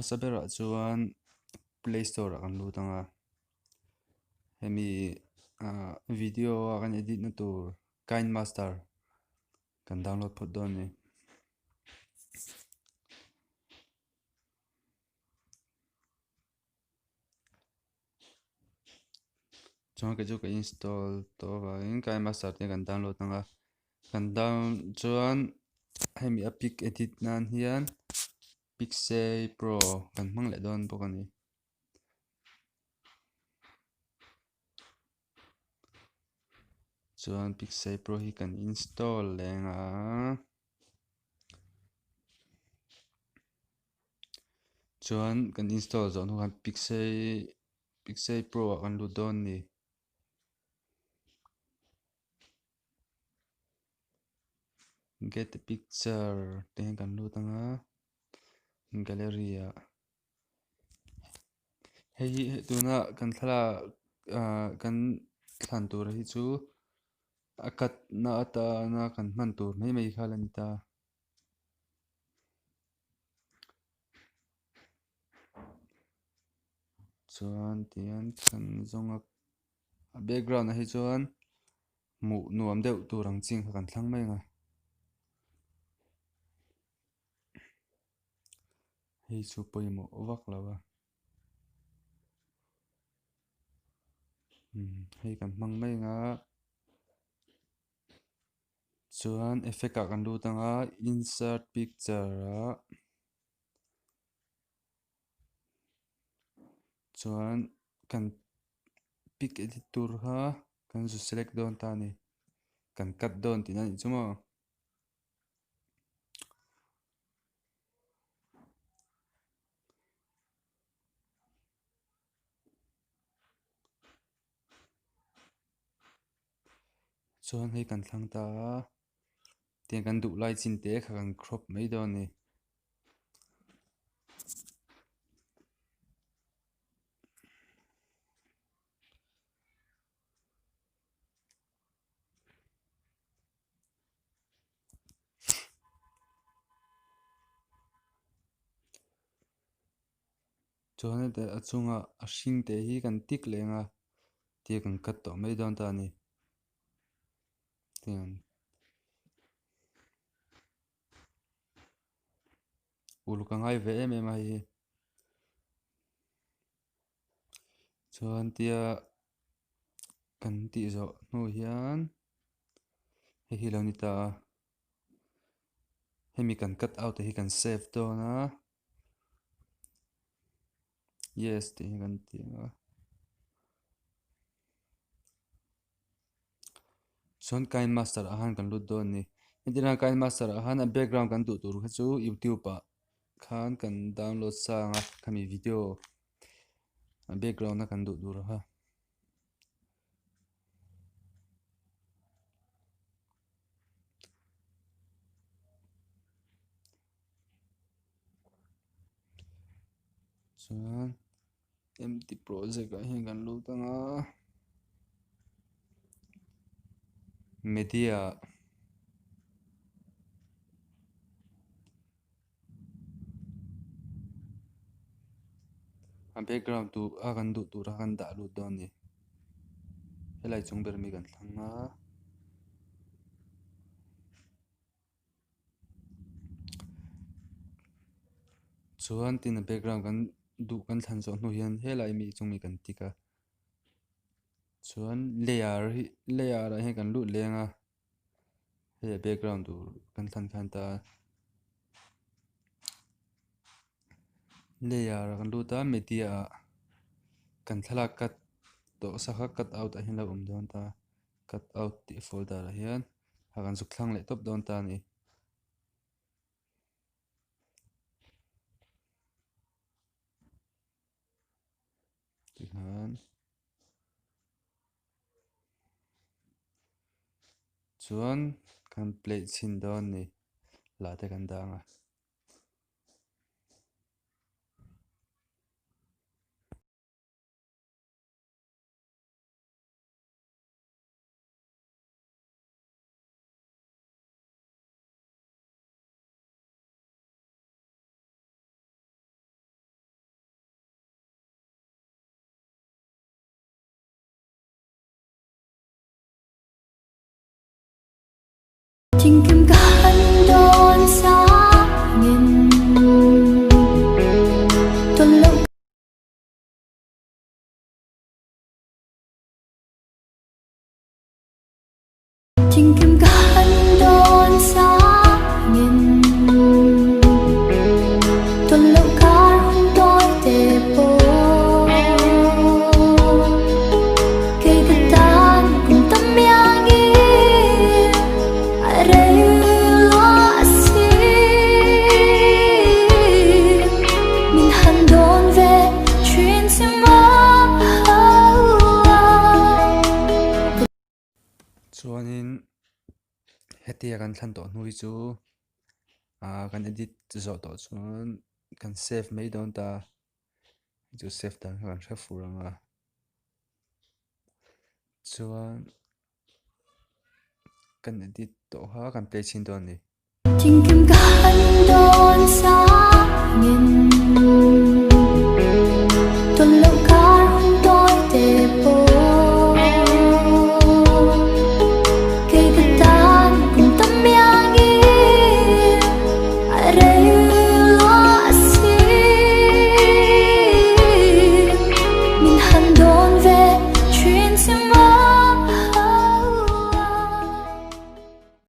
hmasa berah chuan Play Store ah kan lut ang a, hemi ah video a kan edit na tur KineMaster kan download phawt dawn a ni. Chuan kei chu ka install tawh avangin KineMaster te kan download ang a, kan down chuan hemi a pic edit nan hian Pixel Pro kan hmang leh dawn bawk a ni. Chuan Pixel Pro hi kan install leh ang a. Chuan kan install zawh hnu khan Pixel Pixel Pro ah kan lut dawn a ni. Get a picture te hian kan lut ang a gallery ah hei hi tuna kan thlalak ah kan thlan tur hi chu a cut na atana kan hman tur mai mai kha a la ni ta. Chuan tihian thlan zawng a a background ah hi chuan hmuh nuam deuh tur ang chi kha kan thlang mai ang a hei chu pawimawh vak lo a umm hei kan hmang mai ang a chuan effect ah kan lut ang a insert picture ah. Chuan kan pic edit tur kha kan zu select dawn ta a ni kan cut dawn tihna a nih chu maw. Chuan hei kan thlang ta a tiang kan duh lai chin te kha kan crop mai dawn a ni. Chuan heta a chungah a hring te hi kan tik leh ang a tia kan cut tawh mai dawn ta a ni tiang. Uluk a ngai ve em em a hei hi chuan tia kan tih zawh hnu hian hei hi a lo ni ta a hemi kan cut out te hi kan save dawn a yes tih hi kan ti ang a. Chuan KineMaster ah khan kan lut dawn a ni. Entirna KineMaster ah khan a background kan duh tur kha chu youtube ah khan kan download sa ang a khami video a background a kan duh tur kha. Chuan empty project ah hian kan lut ang a media a background tur a kan duh tur a kan dah lut dawn a ni helai chung ber ami kan thlang a. Chuan tin a background kan duh kan thlan zawh hnu hian helai mi chung mi kan tick a chuan layer hi layer ah hian kan lut leng a hei a background tur kan thlan khan ta layer ah kan lut a media ah kan thlalak cut tawh sa kha cut out ah hian a lo awm dawn ta. Cut out tih folder ah hian a kan zuk thlang leh tawp dawn ta a ni. Tikhan chuan kan play chhin dawn a ni lah te kan dah ang a. Hetia kan thlan tawh hnu hi chu ah kan edit zawh tawh chuan kan save mai dawn ta chu save dan kha kan hre fur ang a chuan kan edit tawh kha kan play chhin dawn a ni.